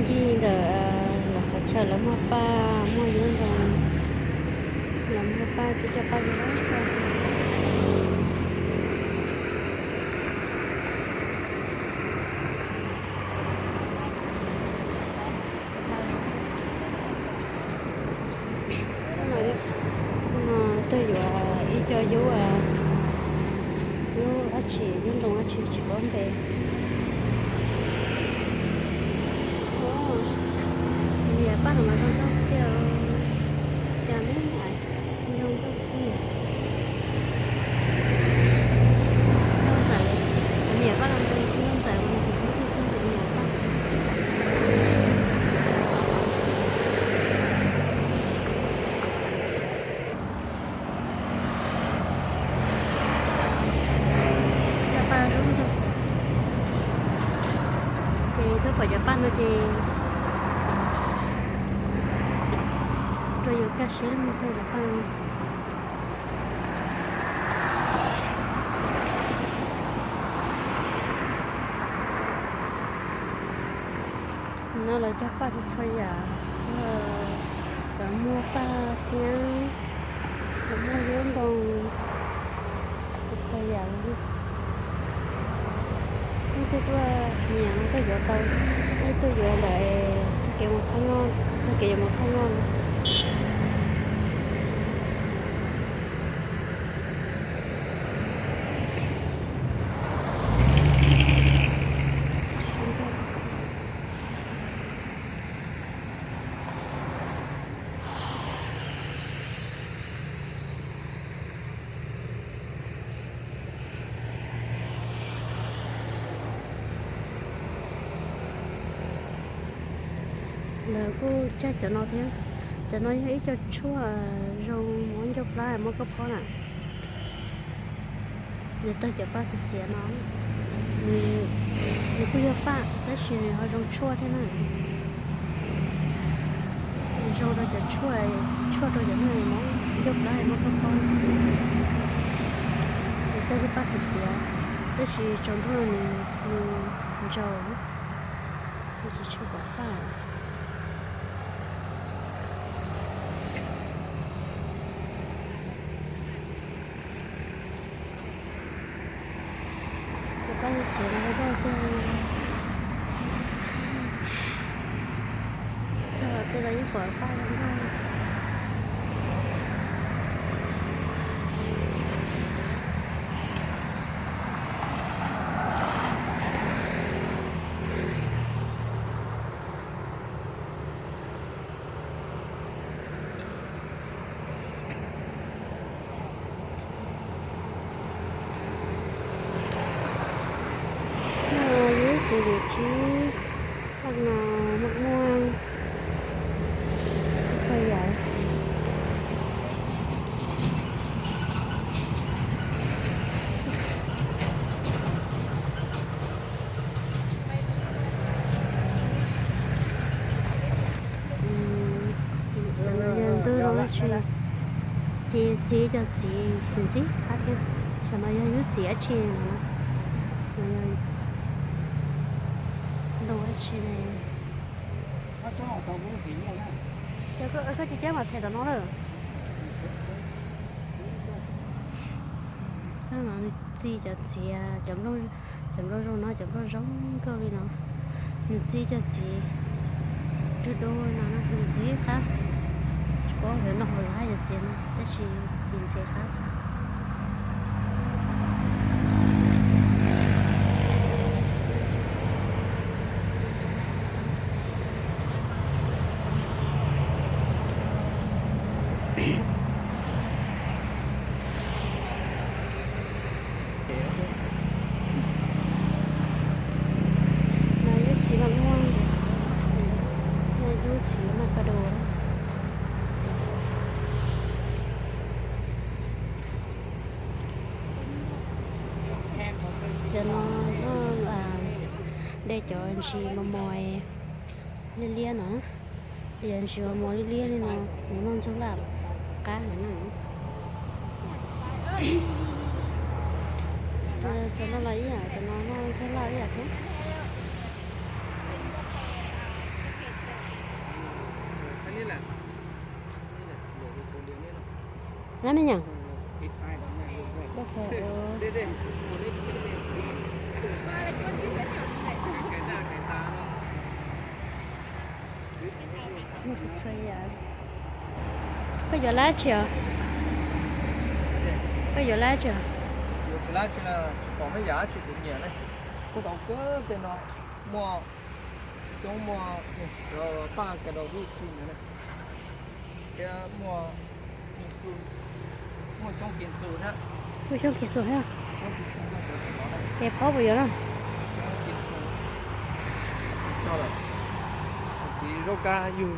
Txij ntawm lawv qhov chaw lawv muag paj muag yub ntoo, lawv muag paj ces cov paj zoo zoo. Tuaj yuav ib co yub, yub dab tsi, yub ntoo dab tsi tsis paub npe. Niam paj no mas zoo nkauj tiag, cas neb niam zoo nkauj xwb. Nkauj ntxawm, niam paj no nkauj ntxawm mas ntxim hlub tiag tiag niam paj. Cov paj zoo nkauj. Ces twb pom cov paj no ces rau yus kaj siab mus xwb cov paj no. No lawv cog paj txhua txhua yam, lawv muag paj thiab, lawv muag yub ntoo txhua txhua yam li. Hnub twg tuaj nyiam no tuaj yuav tau, nej tuaj yuav ntawm txoj kev mus Thoj Noj, txoj kev yuav mus Thoj Noj no. Lawv kuj cog cov no thiab. Cov no yog ib co tshuaj zoo muab ncauj plab muab koj phob na. Nws tawg cov paj xiav xiav no, nws kuj yog paj tab sis nws ho zoo tshuaj thiab na. Zoo rau cov tshuaj, tshuaj rau cov neeg muab ncauj plab muab koj phob. Nws tawg lub paj xiav xiav, tab sis tsaus ntuj nws ntsau, nws tsis tshuaj kom paj. Cov paj xiav no zoo nkauj tiag. Txog twg los yeej pom paj zoo nkauj. No yub xim yim tsib, paj no muaj muaj txhua txhua yam. Yog ntub zoo dab tsi, ces txiv cov txiv ntxim qab thiab. Xyov no yog yub txiv dab tsi no na. Ntoo dab tsi ne? Koj tsis cab mas phem tom no lawm. Cov no nws txi cov txiv, cov nplooj zoo no, cov nplooj zoo nkauj li no. Nws txi cov txiv dub dub li no, nws ntxim qab. Tsis paub yuav noj hauv lab cov txiv no, tab sis nws ntxim qab xwb. No yub txiv mas muaj, no yub txiv mas koj dua. Cov no de cov ntsis mos mos liab liab no, yog ntsis mos mos liab liab li no, mus noj ntxuag laj qab heev na. Cov no los ib yam, cov no noj ntxuag laj ib yam thiab. Nab me nyam. Koj yuav lab tsi os? Koj yuav lab tsi os? Yuav tsis lab tsi, tsis pom me yam tsi kuv nyiam ne. Tau kawg tej no, muaj xyoob, muaj paj kas daus vij xu ntawd na, thiab muaj, muaj xyoob kiv xu thiab. Muaj xyoob kiv xu thiab. Es phob puas yuav na? Txiv zaub kab yug,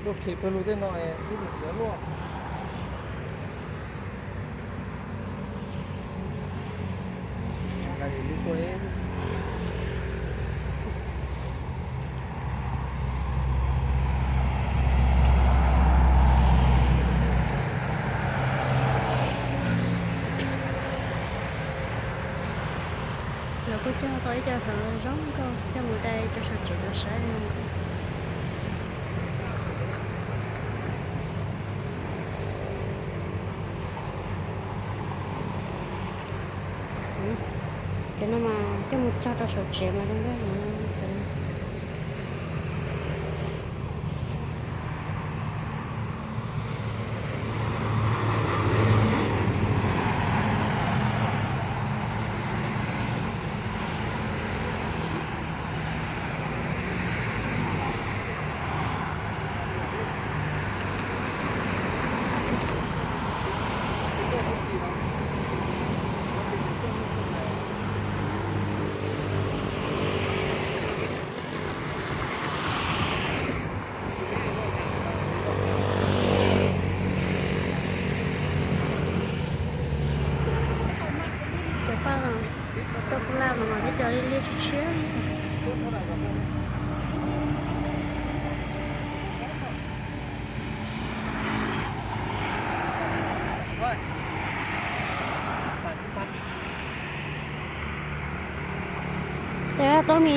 luaj qhi pawg lug tej no, ib tug txiv luaj. Lawv kuj cog tau ib co hluav zoo nkauj coj mus dai rau saum tsev rau saib zoo nkauj. Cov no mas coj mus tso rau saum tsev mas zoo nkauj heev. Cov paj no, cov paj laj no mas twb cov liab liab tshiab tshiab. Teb tub mi,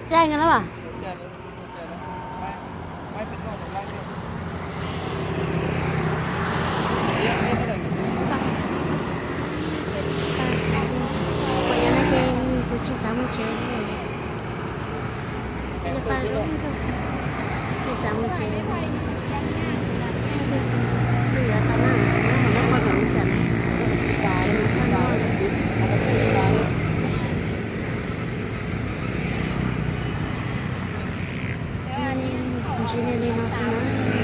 txaj nka lab as. Kuv tsis xav mus tsev, tsis xav mus tsev, tsis yuav tau na, nyob qhov no tsam, nyob qhov no. Ntsib li no xwb na.